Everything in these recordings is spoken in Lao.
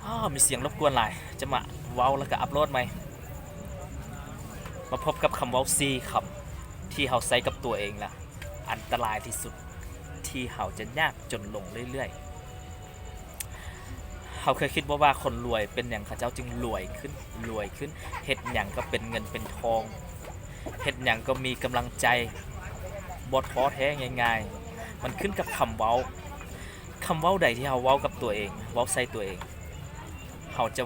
ອ້າວ ມີສຽງລົບກວນຫຼາຍ ຈະມາເວົ້າແລ້ວກໍອັບໂຫຼດໃໝ່. ມາພົບກັບຄຳເວົ້າສີ່ຄຳ ທີ່ເຮົາໃຊ້ກັບຕົວເອງລະ ອັນຕະລາຍທີ່ສຸດ ທີ່ເຮົາຈະຍາກຈົນລົງເລື້ອຍໆ. ເຮົາເຄີຍຄິດບໍ່ວ່າຄົນລວຍເປັນຫຍັງເຂົາເຈົ້າຈຶ່ງລວຍຂຶ້ນ ລວຍຂຶ້ນ ເຮັດຫຍັງກໍເປັນເງິນເປັນທອງ ເຮັດຫຍັງກໍມີກຳລັງໃຈ ບໍ່ທໍ້ແທ້ງ່າຍໆ. ມັນຂຶ້ນກັບຄຳເວົ້າ. ຄຳເວົ້າໃດທີ່ເຮົາເວົ້າກັບຕົວເອງ ເວົ້າໃສ່ຕົວເອງ ເຮົາຈະ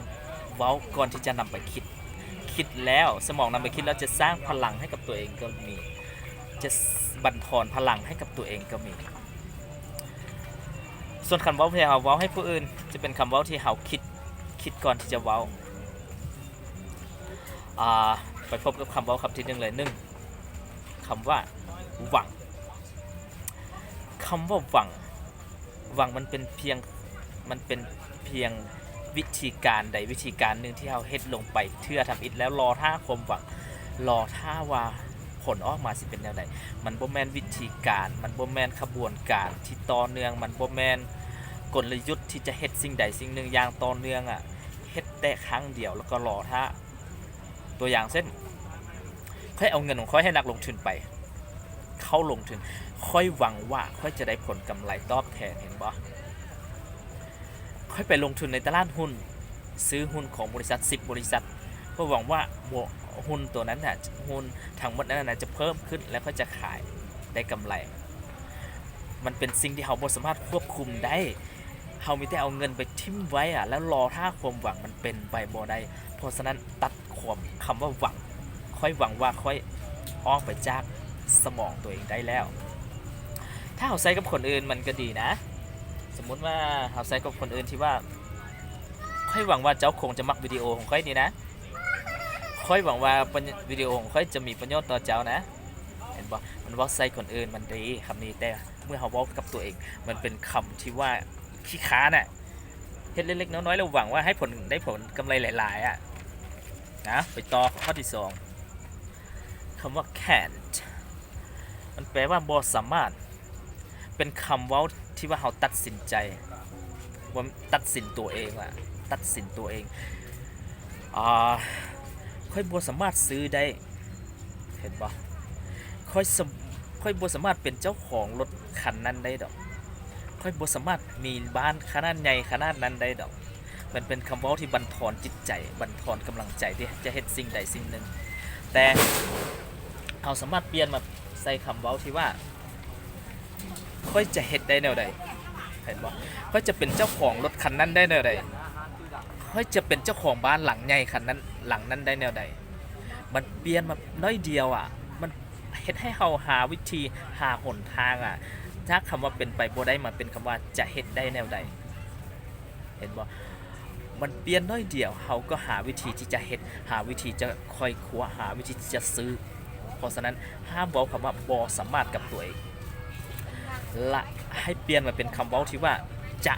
ເວົ້າກ່ອນທີ່ຈະນຳໄປຄິດ. ຄິດແລ້ວ ສະໝອງນຳໄປຄິດແລ້ວ ຈະສ້າງພະລັງໃຫ້ກັບຕົວເອງກໍມີ ຈະບັນທອນພະລັງໃຫ້ກັບຕົວເອງກໍມີ. ສ່ວນຄຳເວົ້າທີ່ເຮົາເວົ້າໃຫ້ຜູ້ອື່ນ ຈະເປັນຄຳເວົ້າທີ່ເຮົາຄິດ ຄິດກ່ອນທີ່ຈະເວົ້າ. ອ່າ ໄປພົບກັບຄຳເວົ້າຄຳທີໜຶ່ງເລີຍ. ໜຶ່ງ ຄຳວ່າຫວັງ. ຄຳວ່າຫວັງ ຫວັງມັນເປັນພຽງ ມັນເປັນພຽງວິທີການໃດວິທີການໜຶ່ງທີ່ເຮົາເຮັດລົງໄປເທື່ອທຳອິດ ແລ້ວລໍຖ້າຄວາມຫວັງ, ລໍຖ້າວ່າຜົນອອກມາຊິເປັນແນວໃດ. ມັນບໍ່ແມ່ນວິທີການ, ມັນບໍ່ແມ່ນຂະບວນການທີ່ຕໍ່ເນື່ອງ, ມັນບໍ່ແມ່ນກົນລະຍຸດທີ່ຈະເຮັດສິ່ງໃດສິ່ງໜຶ່ງຢ່າງຕໍ່ເນື່ອງອະ, ເຮັດແຕ່ຄັ້ງດຽວແລ້ວກໍລໍຖ້າ. ຕົວຢ່າງເຊັ່ນ ຂ້ອຍເອົາເງິນຂອງຂ້ອຍໃຫ້ນັກລົງທຶນໄປ ເຂົາລົງທຶນ ຂ້ອຍຫວັງວ່າຂ້ອຍຈະໄດ້ຜົນກຳໄລຕອບແທນ ເຫັນບໍ່? ຂ້ອຍໄປລົງທຶນໃນຕະຫຼາດຫຸ້ນ ຊື້ຫຸ້ນຂອງບໍລິສັດສິບບໍລິສັດ ຂ້ອຍຫວັງວ່າຫຸ້ນໂຕນັ້ນນະ ຫຸ້ນທັງໝົດນັ້ນນະ ຈະເພີ່ມຂຶ້ນ ແລະ ຂ້ອຍຈະຂາຍໄດ້ກຳໄລ. ມັນເປັນສິ່ງທີ່ເຮົາບໍ່ສາມາດຄວບຄຸມໄດ້. ເຮົາມີແຕ່ເອົາເງິນໄປຖິ້ມໄວ້ອະ ແລ້ວລໍຖ້າຄວາມຫວັງ ມັນເປັນໄປບໍ່ໄດ້. ເພາະສະນັ້ນ ຕັດຄວາມ ຄຳວ່າຫວັງ. ຂ້ອຍຫວັງວ່າຂ້ອຍອອກໄປຈາກສະໝອງຕົວເອງໄດ້ແລ້ວ. ຖ້າເຮົາໃຊ້ກັບຄົນອື່ນມັນກໍດີນະ. ສົມມຸດວ່າເຮົາໃຊ້ກັບຄົນອື່ນທີ່ວ່າ ຂ້ອຍຫວັງວ່າເຈົ້າຄົງຈະມັກວິດີໂອຂອງຂ້ອຍນີ້ນະ. ຂ້ອຍຫວັງວ່າ ປະ ວິດີໂອຂອງຂ້ອຍຈະມີປະໂຫຍດຕໍ່ເຈົ້ານະ. ເຫັນບໍ່? ມັນເວົ້າໃສ່ຄົນອື່ນມັນດີຄຳນີ້, ແຕ່ເມື່ອເຮົາເວົ້າກັບຕົວເອງ ມັນເປັນຄຳທີ່ວ່າຂີ້ຄ້ານນະ. ເຮັດເລັກໆນ້ອຍໆ ແລ້ວຫວັງວ່າໃຫ້ຜົນ ໄດ້ຜົນກຳໄລຫຼາຍໆອະນະ. ໄປຕໍ່ຂໍ້ທີສອງ ຄຳວ່າ can't ມັນແປວ່າບໍ່ສາມາດ. ເປັນຄຳເວົ້າທີ່ວ່າເຮົາຕັດສິນໃຈ ວ່າຕັດສິນຕົວເອງວ່າ ຕັດສິນຕົວເອງ ອ່າ ຂ້ອຍບໍ່ສາມາດຊື້ໄດ້ ເຫັນບໍ່? ຂ້ອຍສະ ຂ້ອຍບໍ່ສາມາດເປັນເຈົ້າຂອງລົດຄັນນັ້ນໄດ້ດອກ. ຂ້ອຍບໍ່ສາມາດມີບ້ານຂະໜາດໃຫຍ່ຂະໜາດນັ້ນໄດ້ດອກ. ມັນເປັນຄຳເວົ້າທີ່ບັນທອນຈິດໃຈ, ບັນທອນກຳລັງໃຈທີ່ຈະເຮັດສິ່ງໃດສິ່ງໜຶ່ງ. ແຕ່ເຮົາສາມາດປ່ຽນມາໃສ່ຄຳເວົ້າທີ່ວ່າ ຂ້ອຍຈະເຮັດໄດ້ແນວໃດ? ເຫັນບໍ່? ຂ້ອຍຈະເປັນເຈົ້າຂອງລົດຄັນນັ້ນໄດ້ແນວໃດ? ຂ້ອຍຈະເປັນເຈົ້າຂອງບ້ານຫຼັງໃຫຍ່ຄັນນັ້ນ ຫຼັງນັ້ນໄດ້ແນວໃດ? ມັນປ່ຽນມາໜ້ອຍດຽວອະ ມັນເຮັດໃຫ້ເຮົາຫາວິທີ ຫາຫົນທາງອະ ຈາກຄຳວ່າເປັນໄປບໍ່ໄດ້ ມາເປັນຄຳວ່າຈະເຮັດໄດ້ແນວໃດ? ເຫັນບໍ່? ມັນປ່ຽນໜ້ອຍດຽວ ເຮົາກໍຫາວິທີທີ່ຈະເຮັດ ຫາວິທີຈະໄຂວ່ຄວ້າ ຫາວິທີທີ່ຈະຊື້. ເພາະສະນັ້ນ ຫ້າມເວົ້າຄຳວ່າບໍ່ສາມາດກັບຕົວເອງ ລະໃຫ້ປ່ຽນມາເປັນຄຳເວົ້າທີ່ວ່າ ຈະ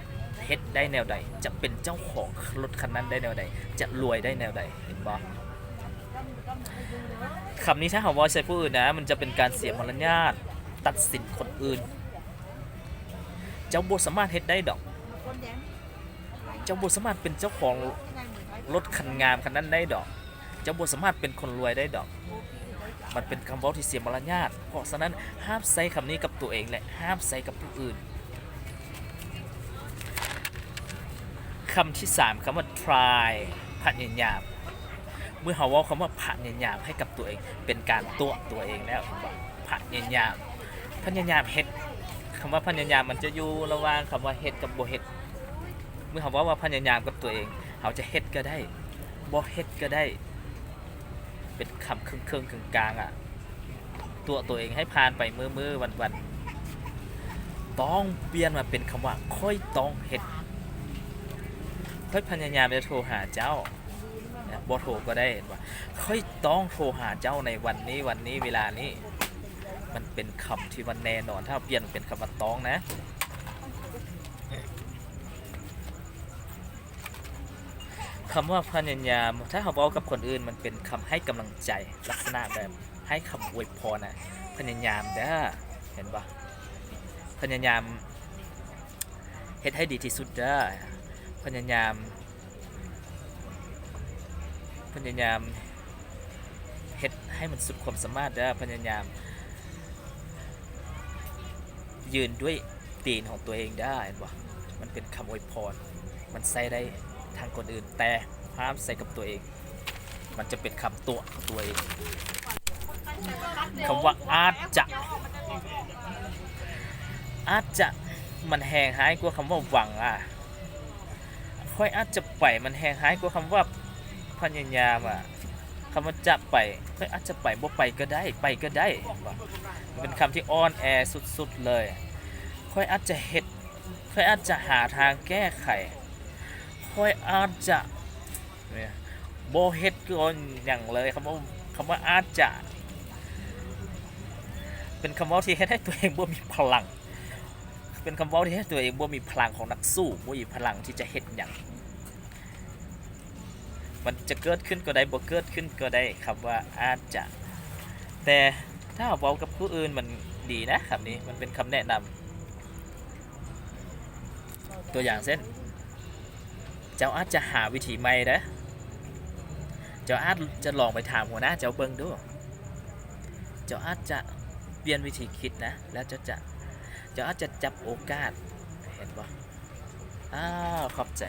ເຮັດໄດ້ແນວໃດ? ຈະເປັນເຈົ້າຂອງລົດຄັນນັ້ນໄດ້ແນວໃດ? ຈະລວຍໄດ້ແນວໃດ? ເຫັນບໍ່? ຄຳນີ້ຖ້າເຮົາເວົ້າໃສ່ຜູ້ອື່ນນະ ມັນຈະເປັນການເສຍມາລະຍາດ ຕັດສິນຄົນອື່ນ. ເຈົ້າບໍ່ສາມາດເຮັດໄດ້ດອກ. ເຈົ້າບໍ່ສາມາດເປັນເຈົ້າຂອງລົດຄັນງາມຄັນນັ້ນໄດ້ດອກ. ເຈົ້າບໍ່ສາມາດເປັນຄົນລວຍໄດ້ດອກ. ມັນເປັນຄຳເວົ້າທີ່ເສຍມາລະຍາດ. ເພາະສະນັ້ນ ຫ້າມໃຊ້ຄຳນີ້ກັບຕົວເອງ ແລະ ຫ້າມໃຊ້ກັບຜູ້ອື່ນ. ຄຳທີສາມ ຄຳວ່າ try ພະຍາຍາມ. ເມື່ອເຮົາເວົ້າຄຳວ່າພະຍາຍາມໃຫ້ກັບຕົວເອງ ເປັນການຕົວະຕົວເອງແລ້ວ ເຫັນບໍ່? ພະຍາຍາມ ພະຍາຍາມເຮັດ. ຄຳວ່າພະຍາຍາມມັນຈະຢູ່ລະຫວ່າງຄຳວ່າເຮັດກັບບໍ່ເຮັດ. ເມື່ອເຮົາເວົ້າວ່າພະຍາຍາມກັບຕົວເອງ ເຮົາຈະເຮັດກໍໄດ້ ບໍ່ເຮັດກໍໄດ້ ເປັນຄຳເຄິ່ງໆກາງໆອະ. ຕົວະຕົວເອງໃຫ້ຜ່ານໄປມື້ໆວັນໆ ຕ້ອງປ່ຽນມາເປັນຄຳວ່າ ຂ້ອຍຕ້ອງເຮັດ. ຂ້ອຍພະຍາຍາມຈະໂທຫາເຈົ້າ ນະ ບໍ່ໂທກໍໄດ້ ເຫັນບໍ່? ຂ້ອຍຕ້ອງໂທຫາເຈົ້າໃນວັນນີ້ ວັນນີ້ ເວລານີ້. ມັນເປັນຄຳທີ່ວ່າແນ່ນອນ ຖ້າເຮົາປ່ຽນເປັນຄຳວ່າຕ້ອງນະ. ຄຳວ່າພະຍາຍາມ ຖ້າເຮົາເວົ້າກັບຄົນອື່ນ ມັນເປັນຄຳໃຫ້ກຳລັງໃຈ ລັກສະນະແບບໃຫ້ຄຳອວຍພອນນະ. ພະຍາຍາມເດີ້ ເຫັນບໍ່? ພະຍາຍາມເຮັດໃຫ້ດີທີ່ສຸດເດີ້. ພະຍາຍາມ ພະຍາຍາມເຮັດໃຫ້ມັນສຸດຄວາມສາມາດເດີ້ ພະຍາຍາມຢືນດ້ວຍຕີນຂອງຕົວເອງເດີ້ ເຫັນບໍ່? ມັນເປັນຄຳອວຍພອນ ມັນໃຊ້ໄດ້ທາງຄົນອື່ນ ແຕ່ຫ້າມໃຊ້ກັບຕົວເອງ ມັນຈະເປັນຄຳຕົວະກັບຕົວເອງ. ຄຳວ່າອາດຈະ ອາດຈະ ມັນແຮງຮ້າຍກວ່າຄຳວ່າຫວັງອາ. ຂ້ອຍອາດຈະໄປ ມັນແຮງຮ້າຍກວ່າຄຳວ່າພະຍາຍາມອາ. ຄຳວ່າຈະໄປ ຂ້ອຍອາດຈະໄປ ບໍ່ໄປກໍໄດ້ ໄປກໍໄດ້ ເຫັນບໍ່? ມັນເປັນຄຳທີ່ອ່ອນແອສຸດໆເລີຍ. ຂ້ອຍອາດຈະເຮັດ ຂ້ອຍອາດຈະຫາທາງແກ້ໄຂ ຂ້ອຍອາດຈະ ບໍ່ເຮັດກໍຫຍັງເລີຍ. ຄຳວ່າ ຄຳວ່າອາດຈະ ເປັນຄຳເວົ້າທີ່ເຮັດໃຫ້ຕົວເອງບໍ່ມີພະລັງ ເປັນຄຳເວົ້າທີ່ເຮັດໃຫ້ຕົວເອງບໍ່ມີພະລັງຂອງນັກສູ້ ບໍ່ມີພະລັງທີ່ຈະເຮັດຫຍັງ. ມັນຈະເກີດຂຶ້ນກໍໄດ້ ບໍ່ເກີດຂຶ້ນກໍໄດ້ ຄຳວ່າອາດຈະ. ແຕ່ຖ້າເຮົາເວົ້າກັບຜູ້ອື່ນມັນດີນະ ຄຳນີ້ມັນເປັນຄຳແນະນຳ. ຕົວຢ່າງເຊັ່ນ ເຈົ້າອາດຈະຫາວິທີໃໝ່ເດີ້ ເຈົ້າອາດຈະລອງໄປຖາມຫົວໜ້າເຈົ້າເບິ່ງດູ ເຈົ້າອາດຈະປ່ຽນວິທີຄິດນະ ແລ້ວເຈົ້າຈະ ເຈົ້າອາດຈະຈັບໂອກາດ ເຫັນບໍ່? ອ້າວ ຂອບໃຈ